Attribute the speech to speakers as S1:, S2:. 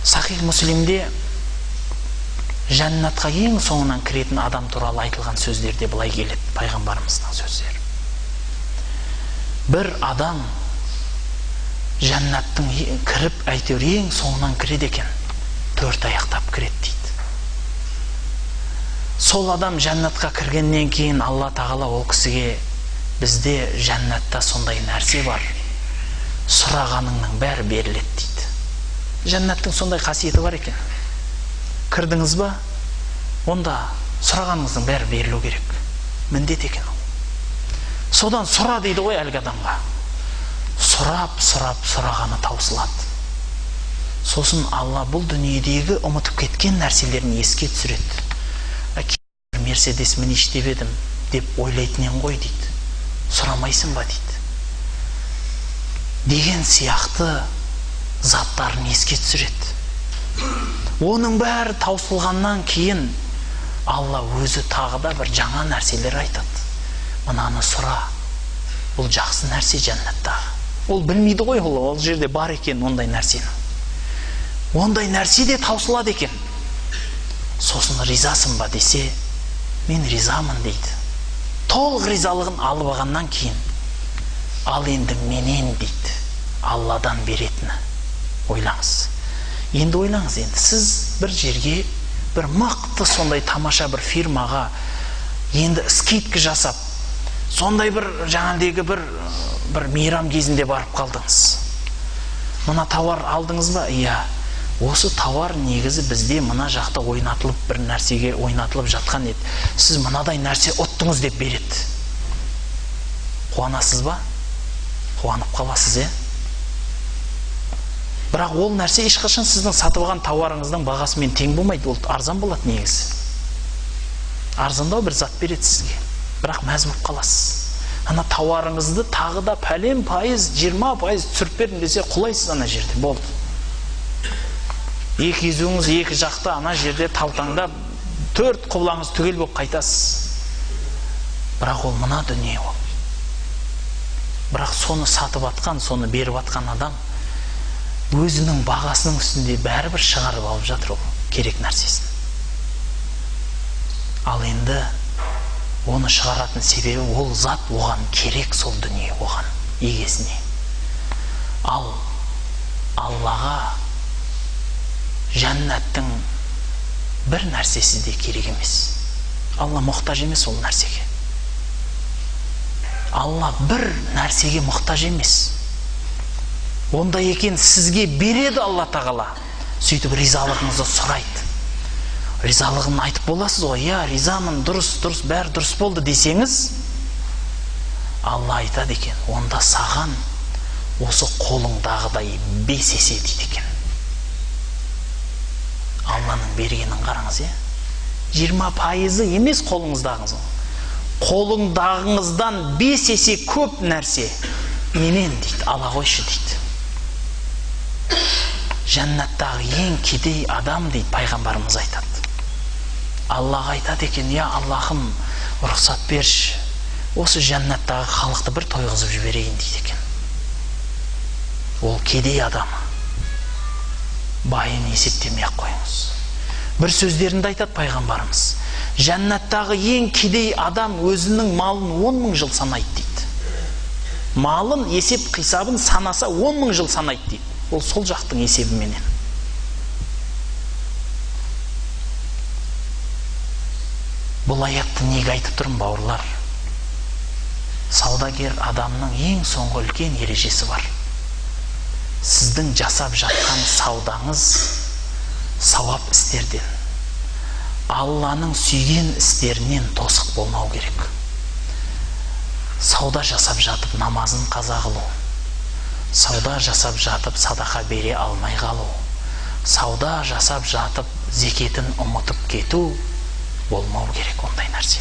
S1: Сахих Муслимде жәннатқа ең соңынан кіретін адам туралы айтылған сөздерде былай келеді, пайғамбарымыздың сөздері. Бір адам жәннаттың кіріп, әйтеуір ең соңынан кіреді екен, 4 аяқтап кіреді дейді. Сол адам жәннатқа кіргеннен кейін Алла тағала ол кісіге, бізде жәннатта сондай нәрсе бар, сұрағаныңның бәрі беріледі дейді. Жәннаттың сондай қасиеті бар екен. Кірдіңіз ба, онда сұрағаныңыздың бәрі берілу керек. Міндет екен ол. Содан сұра дейді ғой әлгі адамға. Сұрап, сұрап, сұрағаны таусылады. Сосын Алла бұл дүниедегі ұмытып кеткен нәрселерін еске түсіреді. Мерседес мінейші деп едім деп ойлайтын ғой дейді. Сұрамайсың ба дейді. Деген сияқты заттарын еске түсіреді. Оның бәрі таусылғаннан кейін Алла өзі тағы да бір жаңа нәрселер айтады. Мынаны сұра. Бұл жақсы нәрсе жәннаттағы. Ол білмейді ғой, ол жерде бар екен ондай нәрсені. Ондай нәрсе де таусылады екен. Сосын ризасың ба десе, мен ризамын дейді. Толық ризалығын алып алғаннан кейін, ал енді менен дейді, Алладан беретіні. Ойлаңыз. Енді ойлаңыз енді, сіз бір жерге, бір мықты сондай тамаша бір фирмаға енді скидка жасап, сондай бір жаңағыдегі бір мейрам кезінде барып қалдыңыз. Мына тауар алдыңыз ба? Иә. Осы тауар негізі бізде мына жақта ойнатылып, бір нәрсеге ойнатылып жатқан еді. Сіз мынадай нәрсе ұттыңыз деп береді. Қуанасыз ба? Қуанып қаласыз, е? Бірақ ол нәрсе ешқашан сіздің сатып алған тауарыңыздың бағасымен тең болмайды. Ол арзан болады негізі. Арзандау бір зат береді сізге. Бірақ мәз болып қаласыз. Ана тауарыңызды тағы да пәлен пайыз, 20% түсіріп бердім десе, құлайсыз ана жерде. Болды. Екі езуіңіз екі жақта ана жерде талтаңдап, 4 құблаңыз түгел болып қайтасыз. Бірақ ол мына дүние ол. Бірақ соны сатып атқан, соны беріп атқан адам өзінің бағасының үстінде бәрібір шығарып алып жатыр ол керек нәрсесін. Ал енді оны шығаратын себебі ол зат оған керек, сол дүние оған, егесіне. Ал Аллаға жәннаттың бір нәрсесі де керек емес. Алла мұқтаж емес ол нәрсеге. Алла бір нәрсеге мұқтаж емес. Онда екен сізге береді Алла тағала. Сөйтіп ризалығыңызды сұрайды. Ризалығын айтып боласыз ғой, иә, ризамын, дұрыс, дұрыс, бәрі дұрыс болды десеңіз, Алла айтады екен, онда саған осы қолыңдағыдай 5 есе дейді екен. Алланың бергенін қараңыз, иә? 20% емес қолыңыздағыңыз. Қолыңдағыңыздан 5 есе көп нәрсе менен дейді, ала қойшы дейді. Жәннаттағы ең кедей адам дейді, пайғамбарымыз айтады. Аллаға айтады екен, я Аллахым, рұқсат берші, осы жәннаттағы халықты бір тойғызып жіберейін дейді екен. Ол кедей адам. Байын есептемей ақ қойыңыз. Бір сөздерінде айтады пайғамбарымыз, жәннаттағы ең кедей адам өзінің малын 10 мың жыл санайды дейді. Малын есеп қисабын санаса 10 мың жыл санайды дейді. Ол сол жақтың есебіменен. Бұл аятты неге айтып тұрмын, бауырлар? Саудагер адамның ең соңғы үлкен ережесі бар. Сіздің жасап жатқан саудаңыз сауап істерден, Алланың сүйген істерінен тосық болмау керек. Сауда жасап жатып намазын қаза қылу, сауда жасап жатып садақа бере алмай қалу, сауда жасап жатып зекетін ұмытып кету болмау керек ондай нәрсе.